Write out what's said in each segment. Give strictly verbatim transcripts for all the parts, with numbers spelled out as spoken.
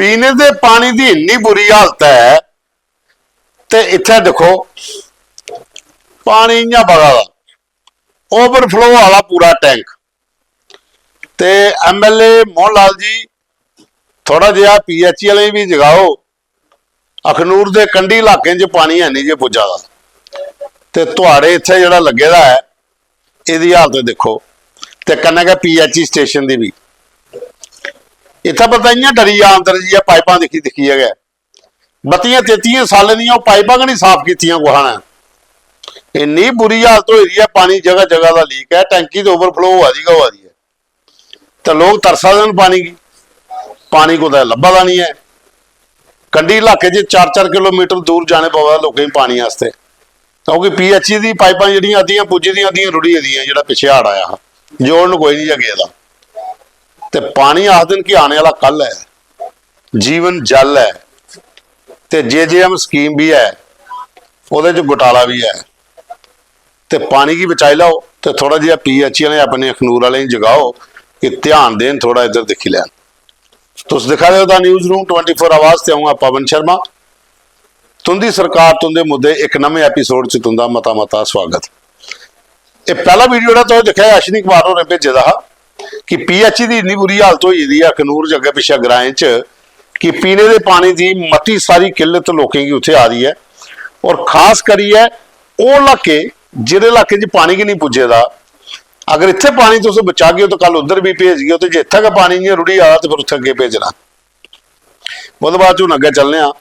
पीने दे पानी दी इन्नी बुरी हालत ऐ, ते इत्थै दिक्खो, पानी इ'यां बगा दा, ओवरफ्लो आह्ला पूरा टैंक। ते एमएलए मोहन लाल जी, थोह्ड़ा जेहा पीएचई आह्लें गी बी जगाओ। अखनूर दे कंढी इलाकें च पानी है निं जे पुज्जा दा, ते थुआढ़े इत्थै जेह्ड़ा लग्गे दा ऐ, एह्दी हालत दिक्खो, ते कन्नै गै पीएचई स्टेशन दी बी। इत्थै बंदा इ'यां डरी जा अंदर जाइयै, पाइपां दिक्खी दिक्खियै गै। बत्तियें तेत्तियें सालें दियां ओह् पाइपां गै निं साफ कीतियां कुसै ने। इन्नी बुरी हालत होई दी ऐ, पानी जगह जगह दा लीक ऐ, टैंकी ते ओवरफ्लो होआ दी गै होआ दी ऐ। ते लोक तरसा दे न पानी गी, पानी कुतै लब्भा दा निं ऐ। कंढी इलाके च चार चार किलोमीटर दूर जाने पवा दा लोकें गी पानी आस्तै, क्योंकि पीएचई दी पाइपां जेह्ड़ियां अद्धियां पुज्जी दियां, अद्धियां रुढ़ी गेदियां, जेह्ड़ा पिच्छे हाड़ आया हा, जोड़न कोई निं जा गेदा। ते पानी आखदे न कि आने आह्ला कल ऐ, जीवन जल ऐ, ते जे जे एम स्कीम बी ऐ, ओह्दे च घोटाला बी ऐ। ते पानी गी बचाई लैओ, ते थोह्ड़ा जेहा पीएचई आह्लें, अपने अखनूर आह्लें गी जगाओ कि ध्यान देन, थोह्ड़ा इद्धर दिक्खी लैन। तुस दिक्खा दे ओ दा न्यूज़ रूम ट्वेंटी फ़ोर आवाज़, ते अ'ऊं आं पवन शर्मा। तुं'दी सरकार, तुं'दे मुद्दे, इक नमें एपिसोड च तुं'दा मता मता स्वागत। एह् पैह्ला वीडियो जेह्ड़ा तुसें दिक्खेआ, अश्विनी कुमार होरें भेजे दा हा कि पीएचई दी इन्नी बुरी हालत होई गेदी ऐ अखनूर च, अग्गें पिच्छें ग्राएं च, कि पीने दे पानी दी मती सारी किल्लत लोकें गी उत्थै आ दी ऐ। और खास करियै ओह् इलाके, जेह्ड़े इलाके च पानी गै निं पुज्जे दा, अगर इत्थै पानी तुस बचागे ओ ते कल उद्धर बी भेजगे ओ, ते जे इत्थै गै पानी इ'यां रुढ़ी जा ते फिर उत्थै अग्गें भेजना। ओह्दे बाद च हून अग्गें चलने आं।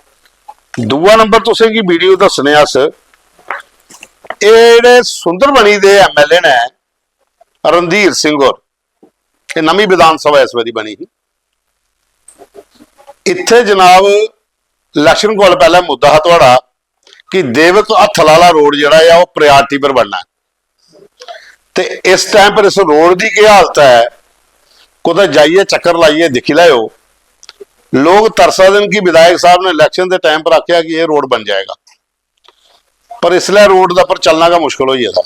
दूआ नंबर तुसें गी वीडियो दस्सने अस, एह् जेह्ड़े सुंदरबनी दे एमएलए न रणधीर सिंह होर, एह् नमीं विधान सभा इस बारी बनी ही। इत्थै जनाब, इलैक्शन कोला पैह्लें मुद्दा हा थुआढ़ा कि देवक हत्थल आह्ला रोड जेह्ड़ा ऐ, ओह् प्रायोरिटी पर बनना ऐ। ते इस टाइम पर इस रोड दी केह् हालत ऐ, कुतै जाइयै चक्कर लाइयै दिक्खी लैओ। लोक तरसा दे न कि विधायक साहब ने इलैक्शन दे टाइम पर आखेआ कि एह् रोड बन जाएगा, पर इसलै रोड दा पर चलना गै मुश्कल होई गेदा।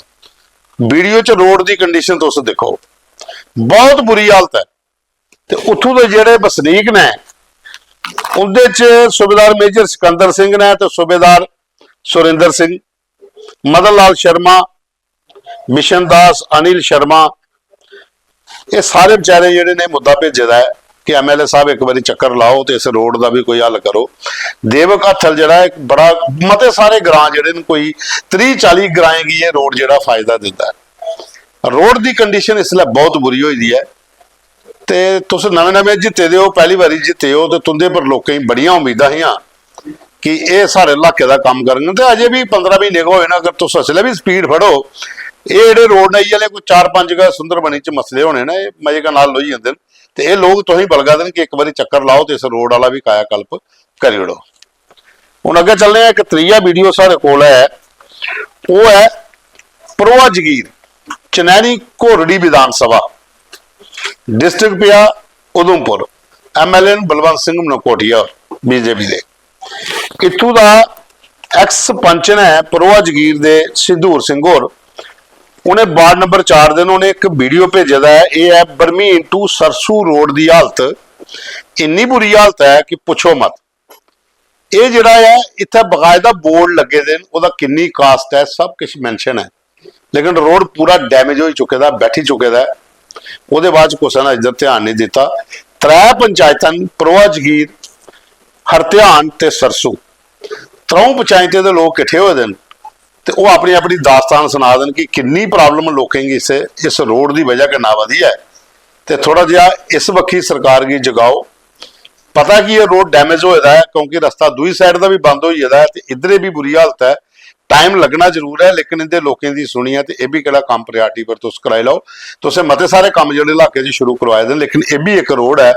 वीडियो च रोड दी कंडीशन तुस दिक्खो, बहुत बुरी हालत ऐ। ते उत्थूं दे जेह्ड़े बसनीक न, उं'दे च सूबेदार मेजर सिकंदर सिंह न ते सूबेदार सुरिंदर सिंह, मदन लाल शर्मा, मिशन दास, अनिल शर्मा, एह् सारे बेचारे जेह्ड़े ने मुद्दा भेजे दा ऐ कि एमएलए साहब इक बारी चक्कर लाओ ते इस रोड दा बी कोई हल करो। देवक हत्थल जेह्ड़ा इक बड़ा, मते सारे ग्रां जेह्ड़े न, कोई त्रीह् चाली ग्राएं गी एह् रोड जेह्ड़ा फायदा दिंदा ऐ। रोड दी कंडीशन इसलै बहुत बुरी होई दी ऐ। ते तुस नमें नमें जित्ते दे ओ, पैह्ली बारी जित्ते ओ, ते तुं'दे पर लोकें गी बड़ियां उम्मीदां हियां कि एह् साढ़े इलाके दा कम्म करङन। ते अजें बी पंदरां म्हीने गै होए न, अगर तुस इसलै बी स्पीड फड़ो, एह् जेह्ड़े रोड न, इ'यै लेह् कोई चार पंज गै सुंदरबनी च मसले होने न, एह् मजे कन्नै हल होई जंदे न। ते एह् लोक तुसेंगी बलगा दे न कि इक बारी चक्कर लाओ ते इस रोड आह्ला बी कायाकल्प करी ओड़ो। हून अग्गें चलने आं, इक त्रीया वीडियो साढ़े कोल ऐ, ओह् ऐ भरोआ जगीर, चनैनी घोरड़ी विधान सभा, डिस्ट्रिक्ट पेआ उधमपुर, एमएलए न बलवंत सिंह मनकोटिया होर, बीजेपी दे। इत्थूं दा एक्स पंच न भरोआ जगीर दे सिद्धूर सिंह होर, उ'नें वार्ड नंबर चार दे न, उ'नें इक वीडियो भेजे दा ऐ। एह् ऐ बरमीन टू सरसू रोड दी हालत, इन्नी बुरी हालत ऐ कि पुच्छो मत। एह् जेह्ड़ा ऐ, इत्थै बकायदा बोर्ड लग्गे दे न, ओह्दा किन्नी कास्ट ऐ, सब किश मैंशन ऐ, लेकिन रोड पूरा डैमेज होई चुके दा, बैठी चुके दा ऐ। ओह्दे बाद च कुसै ने इद्धर ध्यान नेईं दित्ता। त्रै पंचायतां न, भरोआ जगीर, हरध्यान ते सरसू, त्र'ऊं पंचायतें दे लोक किट्ठे होए दे न ते ओह् अपनी अपनी दास्तान सना दे न कि किन्नी प्रॉब्लम लोकें गी इस, इस रोड दी बजह कन्नै आवा दी ऐ। ते थोह्ड़ा जेहा इस बक्खी सरकार गी जगाओ। पता कि एह् रोड डैमेज होए दा ऐ, क्योंकि रस्ता दूई साइड दा बी बंद होई गेदा ऐ ते इद्धरे बी बुरी हालत ऐ। टाइम लग्गना जरूर ऐ, लेकिन इं'दे लोकें दी सुनियै ते एह् बी केह्ड़ा कम्म प्रायोरिटी पर तुस कराई लैओ। तुसें मते सारे कम्म जेह्ड़े इलाके च शुरू करवाए दे न, लेकिन एह् बी इक रोड ऐ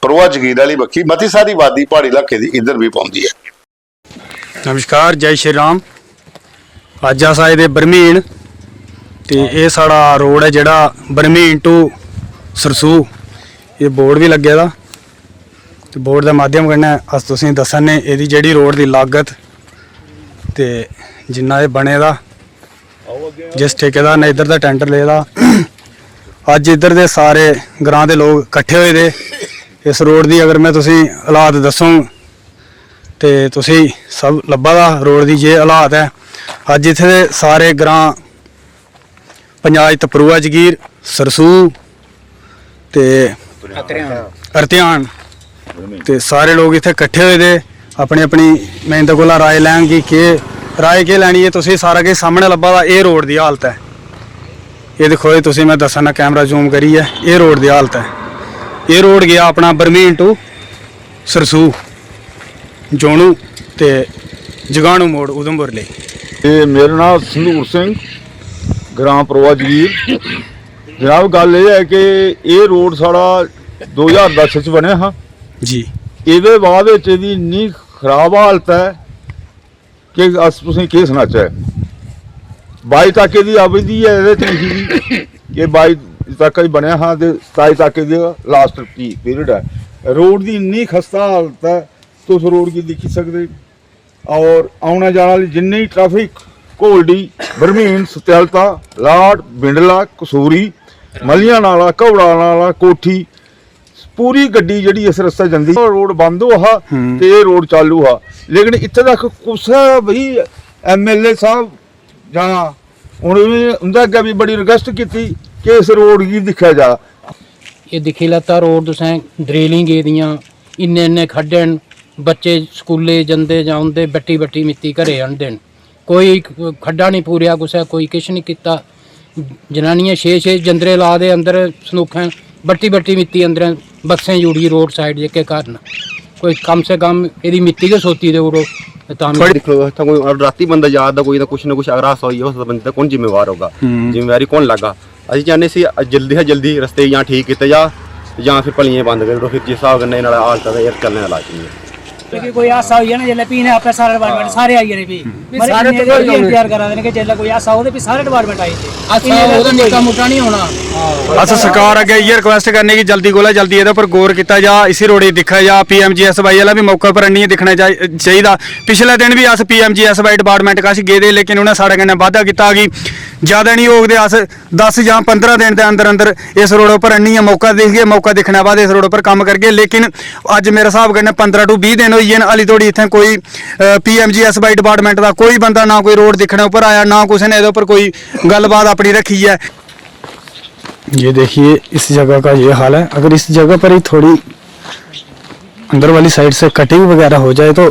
भरोआ जगीर आह्ली बक्खी, मती सारी आबादी प्हाड़ी इलाके दी इद्धर बी पौंदी ऐ। नमस्कार, जय श्री राम। अज्ज अस आए दे बरमीन ते एह् साढ़ा रोड ऐ जेह्ड़ा बरमीन to सरसू, एह् बोर्ड बी लग्गे दा ते बोर्ड दे माध्यम कन्नै अस तुसेंगी दस्सा ने एह्दी जेह्ड़ी रोड दी लागत ते जिन्ना एह् बने दा, जिस ठेकेदार ने इद्धर दा टैंडर लेदा। अज्ज इद्धर दे सारे ग्रांऽ दे लोक कट्ठे होए दे इस रोड दी अगर में तुसेंगी हालात दस्सङ ते तुसेंगी सब लब्भा दा रोड दी जे हालात ऐ। अज्ज इत्थै दे सारे ग्रांऽ पंजाज तपरुआ जगीर, सरसू ते अरतेहान ते सारे लोक इत्थै कट्ठे होए दे अपनी अपनी, में इं'दे कोला राय लैङ कि केह् राय केह् लैनी ऐ। तुसेंगी सारा किश सामनै लब्भा दा, एह् रोड दी हालत ऐ। एह् दिक्खो, एह् तुसेंगी में दस्सा ना कैमरा जूम करियै, एह् रोड दी हालत ऐ। एह् रोड गेआ अपना बरमीन टू सरसू, जोनू ते जगानू मोड़ उधमपुर लेई। ते मेरा नांऽ संदूर सिंह, ग्रांऽ परोआ जगीर। जनाब, गल्ल एह् ऐ कि एह् रोड साढ़ा दो ज्हार दस च बनेआ हा। जी। एह्दे बाद च एह्दी इन्नी खराब हालत ऐ कि अस तुसेंगी केह् सनाचै। बाई तक एह्दी अवधि ऐ एह्दे च लिखी दी कि बाई तक एह् बनेआ हा ते सताई तक एह्दी लास्ट पीरियड ऐ। रोड दी इन्नी खस्ता हालत ऐ, तुस रोड गी दिक्खी सकदे। और औने जाने आह्ली जिन्नी ट्रैफिक, घोलडी, बरमीन, सत्यालता, लाट, बिंडला, कसूरी, मलिया नाला, घौड़ा नाला, कोठी, पूरी गड्डी जेह्ड़ी इस रस्ते जंदी, ओह् रोड बंद होआ हा हम्म। ते एह् रोड चालू हा। लेकिन इत्थै तक कुसै बी एमएलए साहब जां उ'नें उं'दे अग्गें बी बड़ी रिक्वेस्ट कीती कि इस रोड गी दिक्खेआ जा। एह् दिक्खी लैता रोड तुसें, ड्रेलिंग गेदियां, इन्ने इन्ने खड्डे न। बच्चे स्कूले जंदे जां औंदे, बट्टी बट्टी मित्ती घरे आह्नदे न। कोई खड्डा निं पूरेआ कुसै, कोई किश निं कीता। जनानियें छे छे जंदरे ला दे अंदर संदूखैं, बट्टी बट्टी मित्ती अंदरें बक्सें जुड़ी रोड साइड जेह्के घर न। कोई कम से कम एह्दी मित्ती गै सोती देई ओड़ो ते तां बी थुआढ़े दिक्खो, इत्थै कोई रातीं बंदा जा दा, कोई ना कुछ ना कुछ अगर हादसा होई जा, उस बंदे दा कु'न जिम्मेवार होगा? जिम्मेवारी कु'न लैगा? असें चाह्न्ने इसी जल्दी शा जल्दी रस्ते गी जां ठीक कीता जा, जां फिर भलेआं गै बंद करी ओड़ो। फिर जिस स्हाब कन्नै न्हाड़ा हालत ऐ, ते एह् चलने दा लाज निं ऐ। कि कोई हादसा होई जा ना, जेल्लै फ्ही इ'नें आपे सारे डिपार्टमेंट सारे आई जाने फ्ही। पर इन्ने लोक इंतजार करा दे न कि जेल्लै कोई हादसा होग ते फ्ही सारे डिपार्टमेंट आई जंदे। अच्छा, ओह् ते निक्का मुट्टा निं होना। अस सरकार अग्गें इ'यै रिक्वेस्ट करने कि जल्दी कोला जल्दी एह्दे उप्पर गौर कीता जा, इसी रोड़े गी दिक्खेआ जा। पीएमजीएसवाई आह्ला बी मौके पर आह्नियै दिक्खना चाही- चाहिदा। पिछले दिन बी अस पीएमजीएसवाई डिपार्टमेंट कश गेदे, लेकिन उ'नें साढ़े कन्नै वादा कीता कि ज्यादा निं होग ते अस दस जां पंदरां दिन दे अंदर अंदर इस रोड़े उप्पर आह्नियै मौका दिखगे, मौका दिक्खने बाद इस रोड़े उप्पर कम्म करगे। लेकिन अज्ज मेरे स्हाब कन्नै पंदरां टू बीह् दिन होई गे न, हाली धोड़ी इत्थें कोई पीएमजीएसवाई डिपार्टमेंट दा कोई बंदा ना कोई रोड़ दिक्खने उप्पर आया, ना कुसै ने एह्दे उप्पर कोई गल्लबात अपनी रक्खी ऐ। ये देखिए, इस जगह का ये हाल है। अगर इस जगह पर ही थोड़ी अंदर वाली साइड से कटिंग वगैरह हो जाए तो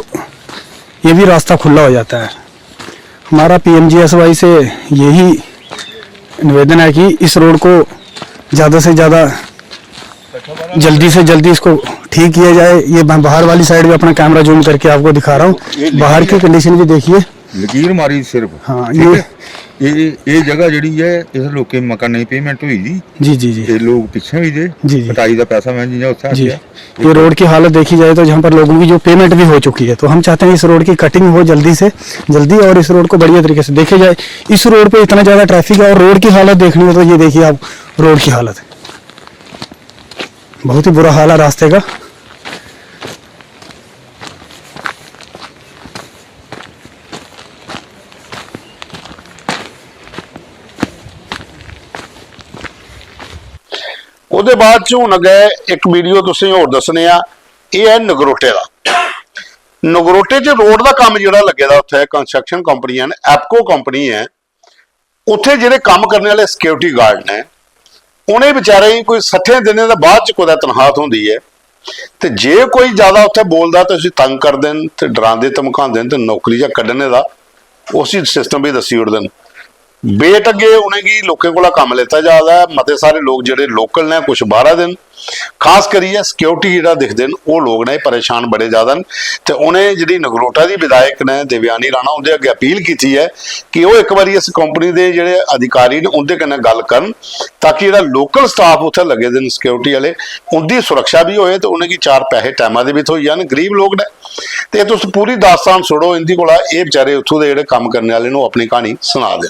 ये भी रास्ता खुला हो जाता है। हमारा पीएमजीएसवाई से यही निवेदन है कि इस रोड को ज़्यादा से ज़्यादा, जल्दी से जल्दी इसको ठीक किया जाए। ये मैं बाहर वाली साइड भी अपना कैमरा जूम करके आपको दिखा रहा हूँ, बाहर की कंडीशन भी देखिए। लकीर मारी सिर्फ। हाँ, ठीक ये है। ਇਹ ਇਹ ਜਗ੍ਹਾ ਜਿਹੜੀ ਹੈ, ਇਸ ਲੋਕਾਂ ਮਕਾਨਾਂ ਦੀ ਪੇਮੈਂਟ ਹੋਈ ਜੀ। जी जी जी ਇਹ ਲੋਕ ਪਿੱਛੇ ਵੀ ਜੇ ਜੀ, ਜੀ। ਕਟਾਈ ਦਾ ਪੈਸਾ ਮੈਂ ਜਿੰਨਾ ਉੱਥੇ जी। ਆਖਿਆ। ये रोड की हालत देखी जाए तो यहाँ पर लोगों की जो पेमेंट भी हो चुकी है, तो हम चाहते हैं इस रोड की कटिंग हो जल्दी से जल्दी और इस रोड को बढ़िया तरीके से देखे जाए। इस रोड पे इतना ज़्यादा ट्रैफिक है और रोड की हालत देखनी हो तो ये देखिए आप, रोड की हालत, बहुत ही बुरा हाल है रास्ते का। ਉਹਦੇ ਬਾਅਦ ਚ ਹੁਣ ਅੱਗੇ ਇੱਕ ਵੀਡੀਓ ਤੁਸੀਂ ਹੋਰ ਦੱਸਣੇ ਆ। ਇਹ ਹੈ ਨਗਰੋਟੇ ਦਾ। ਨਗਰੋਟੇ ਚ ਰੋਡ ਦਾ ਕੰਮ ਜਿਹੜਾ ਲੱਗਿਆ ਦਾ ਉੱਥੇ, ਕੰਸਟਰਕਸ਼ਨ ਕੰਪਨੀਆਂ ਨੇ, ਐਪਕੋ ਕੰਪਨੀ ਹੈ, ਉੱਥੇ ਜਿਹੜੇ ਕੰਮ ਕਰਨ ਵਾਲੇ ਸਿਕਿਉਰਿਟੀ ਗਾਰਡ ਨੇ, ਉਹਨੇ ਵਿਚਾਰੇ ਹੀ ਕੋਈ ਸੱਠੇ ਦਿਨਾਂ ਦੇ ਬਾਅਦ ਚ ਕੋਈ ਤਨਖਾਹ ਹੁੰਦੀ ਹੈ। ਤੇ ਜੇ ਕੋਈ ਜ਼ਿਆਦਾ ਉੱਥੇ ਬੋਲਦਾ ਤਾਂ ਅਸੀਂ ਤੰਗ ਕਰਦੇ ਨੇ ਤੇ ਡਰਾਉਂਦੇ ਧਮਕਾਉਂਦੇ ਨੇ ਤੇ ਨੌਕਰੀ ਜਾਂ ਕੱਢਣੇ ਦਾ ਉਸੇ ਸਿਸਟਮ ਵੀ ਦੱਸੀ ਉੜਦੇ ਨੇ। ਬੇਟੱਗੇ ਉਹਨੇ ਕੀ ਲੋਕਾਂ ਕੋਲ ਕੰਮ ਲੈਤਾ ਜਾਂਦਾ ਹੈ। ਮਤੇ ਸਾਰੇ ਲੋਕ ਜਿਹੜੇ ਲੋਕਲ ਨੇ, ਕੁਝ ਬਾਹਰ ਦੇ ਨੇ, ਖਾਸ ਕਰੀਏ ਸਿਕਿਉਰਿਟੀ ਜਿਹੜਾ ਦਿਖਦੇ ਨੇ, ਉਹ ਲੋਕ ਨੇ ਪਰੇਸ਼ਾਨ ਬੜੇ ਜ਼ਿਆਦਾ ਨੇ। ਤੇ ਉਹਨੇ ਜਿਹੜੀ ਨਗਰੋਟਾ ਦੀ ਵਿਧਾਇਕ ਨੇ, ਦੇਵਿਆਨੀ ਰਾਣਾ, ਉਹਦੇ ਅੱਗੇ ਅਪੀਲ ਕੀਤੀ ਹੈ ਕਿ ਉਹ ਇੱਕ ਵਾਰੀ ਇਸ ਕੰਪਨੀ ਦੇ ਜਿਹੜੇ ਅਧਿਕਾਰੀ ਨੇ, ਉਹਦੇ ਕਨੇ ਗੱਲ ਕਰਨ, ਤਾਂ ਕਿ ਜਿਹੜਾ ਲੋਕਲ ਸਟਾਫ ਉੱਥੇ ਲੱਗੇ ਦੇ ਨੇ ਸਿਕਿਉਰਿਟੀ ਵਾਲੇ, ਉਹਦੀ ਸੁਰੱਖਿਆ ਵੀ ਹੋਏ ਤੇ ਉਹਨੇ ਕੀ ਚਾਰ ਪੈਸੇ ਟਾਈਮਾਂ ਦੇ ਵਿੱਚ ਹੋਈ ਜਾਣ। ਗਰੀਬ ਲੋਕ ਨੇ। ਤੇ ਤੁਸੀਂ ਪੂਰੀ ਦਾਸਤਾਨ ਸੁਣੋ ਇਹਦੀ ਕੋਲ। ਇਹ ਵਿਚਾਰੇ ਉੱਥੋਂ ਦੇ ਜਿਹੜੇ ਕੰਮ ਕਰਨ ਵਾਲੇ ਨੂੰ ਆਪਣੀ ਕਹਾਣੀ ਸੁਣਾ ਦੇ।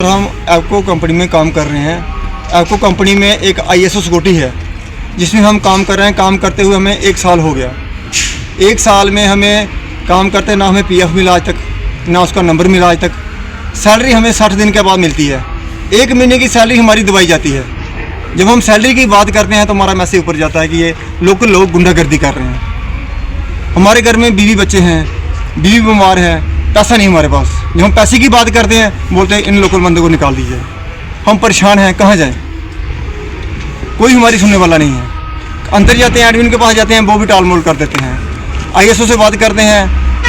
हम एप्को कंपनी में काम कर रहे हैं। एप्को कंपनी में एक आईएसओ सिक्योरिटी है, जिसमें हम काम कर रहे हैं। काम करते हुए हमें एक साल हो गया। एक साल में हमें काम करते ना हमें पीएफ मिला आज तक, ना उसका नंबर मिला आज तक। सैलरी हमें साठ दिन के बाद मिलती है। एक महीने की सैलरी हमारी दबाई जाती है। जब हम सैलरी की बात करते हैं तो हमारा मैसेज ऊपर जाता है कि ये लोकल लोग गुंडागर्दी कर रहे हैं। हमारे घर में बीवी बच्चे हैं, बीवी बीमार है, पैसा नहीं हमारे पास। जब हम पैसे की बात करते हैं, बोलते हैं इन लोकल बंदों को निकाल दीजिए। हम परेशान हैं, कहाँ जाएं? कोई हमारी सुनने वाला नहीं है। अंदर जाते हैं, एडमिन के पास जाते हैं, वो भी टालमोल कर देते हैं। आईएसओ से बात करते हैं,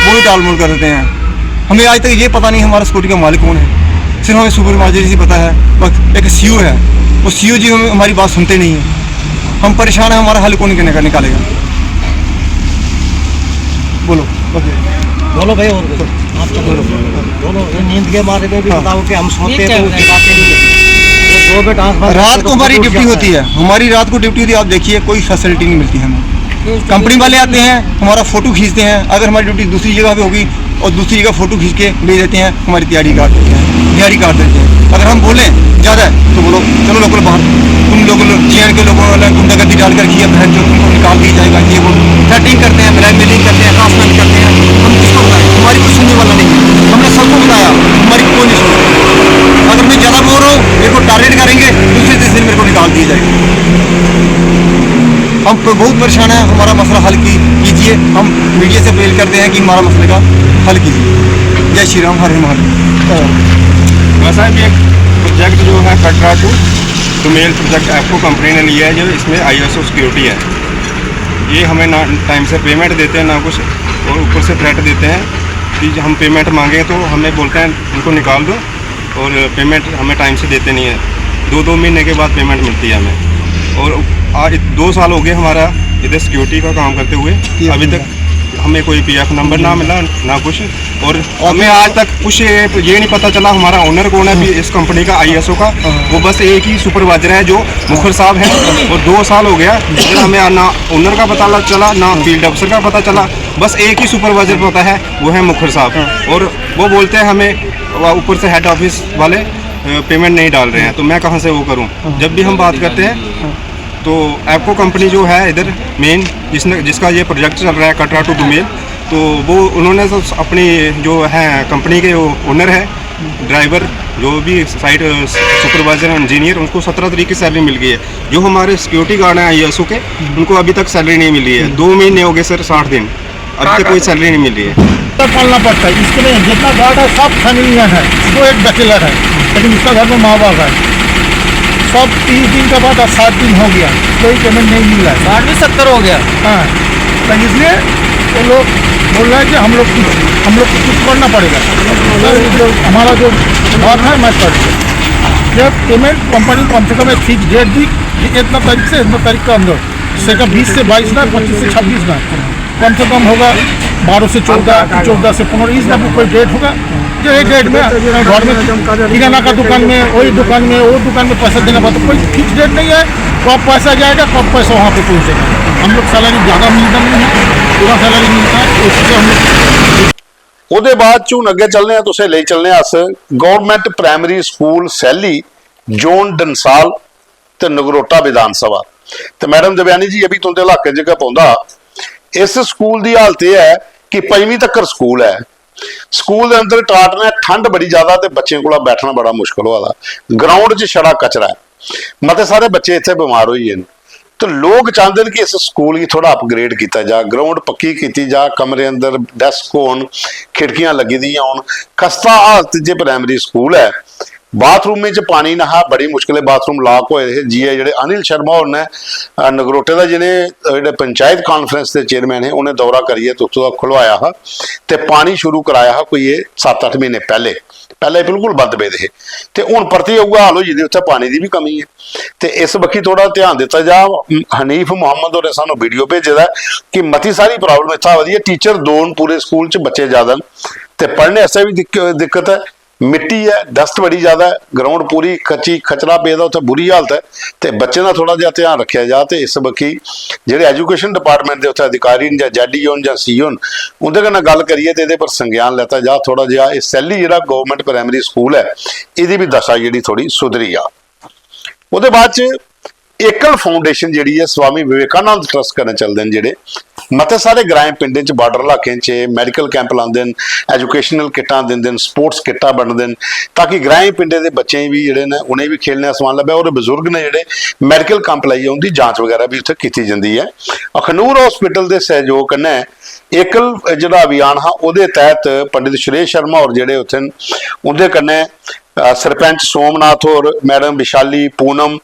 वो भी टालमोल कर देते हैं। हमें आज तक ये पता नहीं हमारा सिक्योरिटी का मालिक कौन है, सिर्फ हमें सुपरवाइजर ही पता है। बस एक सीओ है, वो सीओ जी हमें, हमारी बात सुनते नहीं है। हम परेशान हैं, हमारा हल कौन निकालेगा? बोलो। बोलो भाई, और बोलो। आप तो बोलो। बोलो, ये नींद के मारे में भी हाँ। बताओ कि हम सोते हैं तो उठे जाते नहीं है। ये दो बजे आंख बंद करके रात को तो हमारी उठ ड्यूटी जाता होती है। है, हमारी रात को ड्यूटी होती है। आप देखिए, कोई फैसिलिटी नहीं मिलती हमें। कंपनी वाले आते हैं, हमारा फोटो खींचते हैं। अगर हमारी ड्यूटी दूसरी जगह पे होगी और दूसरी जगह फोटो खींच के भेज देते हैं, हमारी दिहाड़ी काट देते हैं, दिहाड़ी काट देते हैं। अगर हम बोलें ज़्यादा है तो बोलो, चलो लोकल बाहर, तुम लोकल जीएन के लोगों वाला गुंडागर्दी डाल कर किया, बहन जो तुमको निकाल दिया जाएगा, ये वो थ्रेटिंग करते हैं, ब्लैकमेलिंग करते हैं, हरासमेंट करते हैं। हम किसको बताएं? हमारी कोई सुनने वाला नहीं है। हमने सबको बताया, हमारी कोई नहीं सुनता। अगर मैं ज़्यादा बोल रहा हूँ, मेरे को टारगेट करेंगे, दूसरे तीसरे दिन मेरे को निकाल दिया जाएगा। हम प- बहुत परेशान है, हमारा मसला हल की कीजिए। हम मीडिया से अपील करते हैं कि हमारा मसले का हल कीजिए। जय श्री राम, हर हर महादेव। वैसा भी एक प्रोजेक्ट जो है Katra to Dumel project Apco company ने लिया है, जो इसमें आईएसओ सिक्योरिटी है। ये हमें ना टाइम से पेमेंट देते हैं ना कुछ, और ऊपर से थ्रेट देते हैं कि हम पेमेंट मांगे तो हमें बोलते हैं उनको निकाल दो, और पेमेंट हमें टाइम से देते नहीं है। दो दो महीने के बाद पेमेंट मिलती है हमें। और आज दो साल हो गए हमारा इधर सिक्योरिटी का काम करते हुए, अभी तक हमें कोई पीएफ नंबर ना मिला ना कुछ। और हमें आज तक कुछ ये, ये नहीं पता चला हमारा ओनर कौन है अभी इस कंपनी का, आईएसओ का। वो बस एक ही सुपरवाइजर है जो मुखर साहब है, और दो साल हो गया इधर हमें ना ओनर का पता लग चला ना फील्ड अफसर का पता चला। बस एक ही सुपरवाइजर पता है, वो है मुखर साहब। और वो बोलते हैं हमें, वो ऊपर से हेड ऑफिस वाले पेमेंट नहीं डाल रहे हैं, तो मैं कहाँ से वो करूँ? जब भी हम बात करते हैं तो एप्को कंपनी जो है इधर मेन, जिसने जिसका ये प्रोजेक्ट चल रहा है कटरा टू डुमेल, तो वो उन्होंने तो अपनी जो है कंपनी के ओनर है, ड्राइवर, जो भी साइट सुपरवाइजर, इंजीनियर, उनको सत्रह तारीख की सैलरी मिल गई है। जो हमारे सिक्योरिटी गार्ड हैं आईएसओ के, उनको अभी तक सैलरी नहीं मिली है। दो महीने हो गए सर, साठ दिन, अभी तक कोई सैलरी नहीं मिली है। तो पालना पड़ता है। इसके लिए जितना गार्ड है, सब फैमिली में है, वो एक बैचलर है, लेकिन उसका घर में माँ बाप है। सब तीस दिन के बाद आज सात दिन हो गया, कोई पेमेंट नहीं मिल रहा है। साठ भी सत्तर हो गया। हाँ, तो इसलिए वो लोग बोल रहे हैं कि हम लोग कुछ हम लोग को कुछ करना पड़ेगा। हमारा जो बात है, मैं कर जब पेमेंट कंपनी कम से कम एक फिक्स डेट दी कि इतना तारीख से इतना तारीख के अंदर, से का बीस से बाईस ना, पच्चीस से छब्बीस ना, कम से कम होगा बारह से चौदह, चौदह से पन्द्रह, इस तरह कोई डेट होगा। जो एक डेट में घर में किराना का दुकान में, वही दुकान में, वो दुकान में पैसा देना पड़ता, कोई फिक्स डेट नहीं है। कब पैसा जाएगा, कब पैसा वहाँ पे पहुँचेगा। हम लोग सैलरी ज़्यादा मिलता नहीं है, पूरा सैलरी मिलता है, इसी से हम लोग ओह्दे बाद च हून अग्गें चलने आं, तुसें लेई चलने आं अस गौरमेंट प्राइमरी स्कूल सैल्ली, जोन डंसाल ते नगरोटा विधान सभा। ते मैडम देवयानी जी, एह् बी तुं'दे इलाके च गै पौंदा। इस स्कूल दी हालत एह् ऐ कि पंजमीं तक्कर स्कूल ऐ। स्कूल दे अंदर टाट ने ठंड बड़ी ज्यादा ते बच्चें कोला बैठना बड़ा मुश्कल होआ दा। ग्राउंड च छड़ा कचरा ऐ। मते सारे बच्चे इत्थै बमार होई गे न। ते लोक चांह्दे न कि इस स्कूल गी थोह्ड़ा अपग्रेड कीता जा, ग्राउंड पक्की कीती जा, कमरे अंदर डेस्क होन, खिड़कियां लग्गी दियां होन। खस्ता हालत च प्राइमरी स्कूल ऐ। बाथरूमें च पानी नहा, बड़ी मुश्कलें बाथरूम लाक होए दे हे। जीए जेह्ड़े अनिल शर्मा होर न, अ, नगरोटे दा, जि'नें, अ, जेह्ड़े पंचायत कांफ्रेंस दे चेयरमैन हे, उ'नें दौरा करियै ते उत्थूं दा खुलवाया हा ते पानी शुरू कराया हा कोई एह् सत्त अट्ठ म्हीने पैह्ले। पैह्ले बिल्कुल बंद पेदे हे ते हून परतियै उ'ऐ हाल होई गेदे, उत्थै पानी दी बी कमी ऐ। ते इस बक्खी थोह्ड़ा ध्यान दित्ता जा। हनीफ मुहम्मद होरें सानूं वीडियो भेजे दा ऐ कि मती सारी प्रॉब्लम इत्थै आवा दी ऐ। टीचर दो न पूरे स्कूल च, बच्चे ज्यादा न ते पढ़ने आस्तै बी दिक्क-, दिक्कत ऐ। मिट्टी ऐ, डस्ट बड़ी ज्यादा ऐ, ग्राउंड पूरी कच्ची, खचरा पेदा उत्थै, बुरी हालत ऐ। ते बच्चें दा थोह्ड़ा जेहा ध्यान रक्खेआ जा ते इस बक्खी जेह्ड़े एजुकेशन डिपार्टमेंट दे उत्थै अधिकारी न जां जेडईओ न जां सीईओ न, उं'दे कन्नै गल्ल करियै ते एह्दे पर संज्ञान लैता जा। थोह्ड़ा जेहा एह् सैल्ली जेह्ड़ा गौरमेंट प्राइमरी स्कूल ऐ, एह्दी बी दशा जेह्ड़ी थोह्ड़ी सुधरी जा। ओह्दे बाद च एकल फाउंडेशन जेह्ड़ी ऐ, स्वामी विवेकानंद ट्रस्ट कन्नै चलदे न जेह्ड़े, मते सारे ग्राएं पिंडें च, बार्डर इलाकें च मेडिकल कैंप लांदे न, एजुकेशनल किट्टां दिंदे न, स्पोर्ट्स किट्टां बंडदे न, ताकि ग्राएं पिंडें दे बच्चें गी बी जेह्ड़े न, उ'नेंगी बी खेलने दा समान लब्भै और बजुर्ग न जेह्ड़े, मेडिकल कैंप लाइयै उं'दी जांच बगैरा बी उत्थै कीती जंदी ऐ। अखनूर हॉस्पिटल दे सैह्योग कन्नै एकल जेह्ड़ा अभियान हा, ओह्दे तैह्त पंडित सुरेश शर्मा होर जेह्ड़े उत्थै न, उं'दे कन्नै, अ, सरपैंच सोमनाथ होर, मैडम विशाली, पूनम,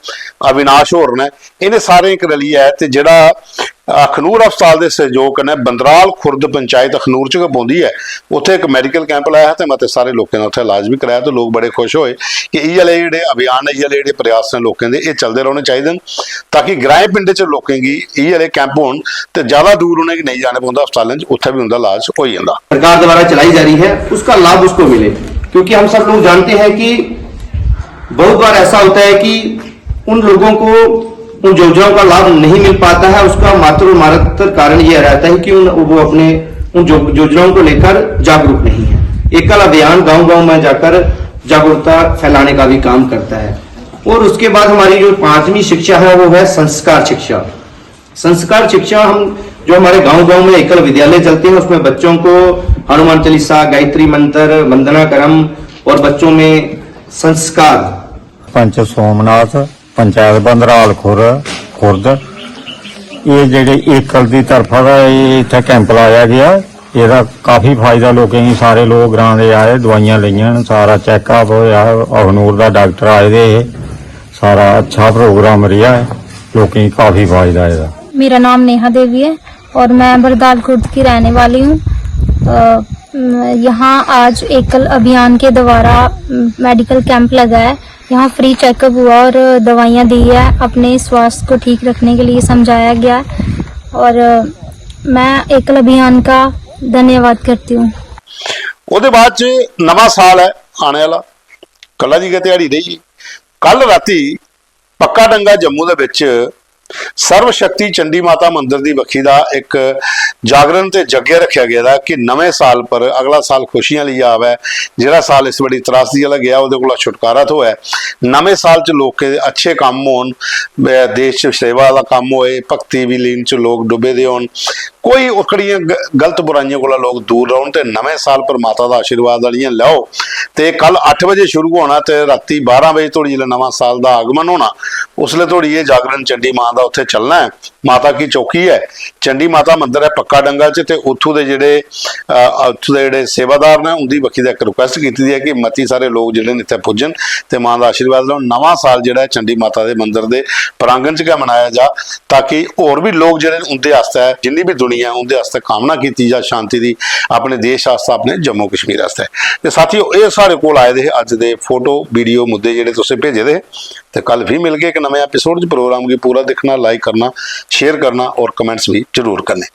अविनाश होर न। इ'नें सारें इक रलियै ते जेह्ड़ा अखनूर अस्पताल दे सैह्योग कन्नै बंदराल खुर्द पंचायत अखनूर च गै पौंदी ऐ, उत्थै इक मेडिकल कैंप लाया हा ते मते सारे लोकें दा उत्थै इलाज बी कराया ते लोक बड़े खुश होए कि इ'यै लेह् जेह्ड़े अभियान न, इ'यै लेह् जेह्ड़े प्रयास न लोकें दे, एह् चलदे रौह्ने चाहिदे न, ताकि ग्राएं पिंडें च लोकें गी इ'यै लेह् कैंप होन ते ज्यादा दूर उ'नेंगी नेईं जाना पौंदा अस्पतालें च, उत्थै बी उं'दा इलाज होई जंदा। सरकार द्वारा चलाई जा रही है, उसका लाभ उसको मिले, क्योंकि हम सब लोग जानते हैं कि बहुत बार ऐसा होता है कि उन लोगों को उन योजनाओं का लाभ नहीं मिल पाता है। उसका मात्र और मात्र कारण यह रहता है कि उन, वो अपने उन जो, योजनाओं को लेकर जागरूक नहीं है। एकल अभियान गांव-गांव में जाकर जागरूकता फैलाने का भी काम करता है। और उसके बाद हमारी जो पांचवी शिक्षा है, वो है संस्कार शिक्षा। संस्कार शिक्षा हम, जो हमारे गांव-गांव में एकल विद्यालय चलते हैं, उसमें बच्चों को हनुमान चालीसा, गायत्री मंत्र, वंदना क्रम और बच्चों में संस्कार। पंच सोमनाथ, पंचायत बंदराल खुर-, खुर्द, एह् जेह्ड़े एकल दी तरफा दा एह् इत्थै कैंप लाया गेआ, एह्दा काफी फायदा लोकें गी। सारे लोक ग्रां दे आए, दवाइयां लेइयां न, सारा चैकअप होआ, अखनूर दा डाक्टर आए दे हे, सारा अच्छा प्रोग्राम रेहा ऐ, लोकें गी काफी फायदा एह्दा। मेरा नाम नेहा देवी है और मैं बरदाल खुर्द की रहने वाली हूँ। अ, म, यहाँ आज एकल अभियान के द्वारा, म, मेडिकल कैंप लगा है। यहाँ फ्री चेकअप हुआ और दवाइयाँ दी है, अपने स्वास्थ्य को ठीक रखने के लिए समझाया गया है। और, अ, मैं एकल अभियान का धन्यवाद करती हूँ। ओह्दे बाद च नमां साल ऐ आने आह्ला, कल्ला दी गै ध्याड़ी रेही। कल राती पक्का डंगा जम्मू दे बिच सर्वशक्ति चंडी माता मंदर दी बक्खी दा इक जागरण ते यज्ञ रक्खेआ गेदा कि नमें साल पर, अगला साल खुशियां लेइयै आवै, जेह्ड़ा साल इस बड़ी त्रासदी आह्ला गेआ, ओह्दे कोला छुटकारा थ्होऐ, नमें साल च लोकें दे अच्छे कम्म होन, ब-, देश च सेवा दा कम्म होए, भक्ति विलीन च लोक डुब्बे दे होन, कोई ओकड़ियां ग-, गलत बुराइयें कोला लोक दूर रौह्न ते नमें साल पर माता दा आशीर्वाद आह्लियां लैओ। ते कल अट्ठ बजे शुरू होना ते रातीं बारां बजे धोड़ी जिसलै नमां साल दा आगमन होना, उसलै धोड़ी एह् जागरण चंडी मां दा उत्थै चलना ऐ। माता की चौकी ऐ, चंडी माता मंदर ऐ पक्का डंगा च, ते उत्थूं दे जेह्ड़े, अ, उत्थूं दे जेह्ड़े सेवादार न, उं'दी बक्खी दा इक रिक्वेस्ट कीती दी ऐ कि मती सारे लोक जेह्ड़े न इत्थै पुज्जन ते मां दा आशीर्वाद लैन। नमां साल जेह्ड़ा ऐ चंडी माता दे मंदर दे प्रांगण च गै मनाया जा, ताकि होर बी लोक जेह्ड़े न उं'दे आस्तै, जिन्नी बी दुनिया ऐ उं'दे आस्तै कामना कीती जा शांति दी, अपने देश आस्तै, अपने जम्मू कश्मीर आस्तै। ते साथियो, एह् साढ़े कोल आए दे हे अज्ज दे फोटो, वीडियो, मुद्दे जेह्ड़े तुसें भेजे दे हे। ते कल फ्ही मिलगे इक नमें एपिसोड च। प्रोग्राम गी पूरा दिक्खना, लाइक करना, शेयर करना और कमेंट्स बी जरूर करने।